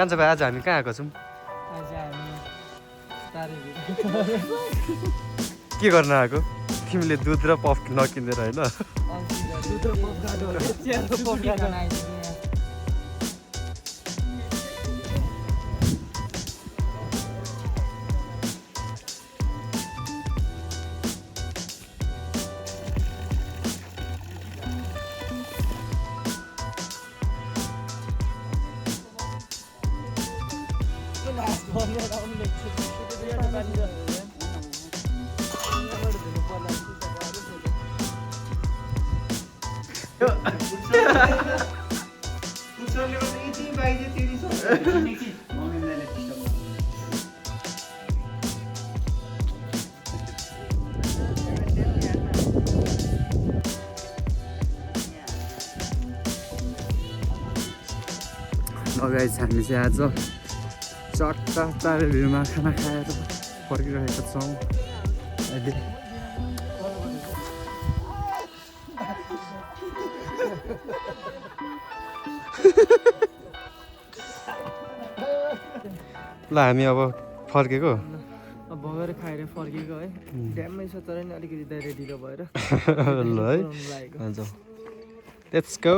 कान्छा भाइ आज हामी कहाँ आएको छौँ के गर्न आएको तिमीले दुध र पफ नकिनेर होइन गाइस हामी चाहिँ आज चट्टा तारेभिरमा खाना खाएर फर्किरहेका छौँ अहिले ल हामी अब फर्केको भगेर खाएर फर्केको है ड्याममै छ तर नि अलिकति दाइरे ढिलो भएर ल है हुन्छ लेट्स गो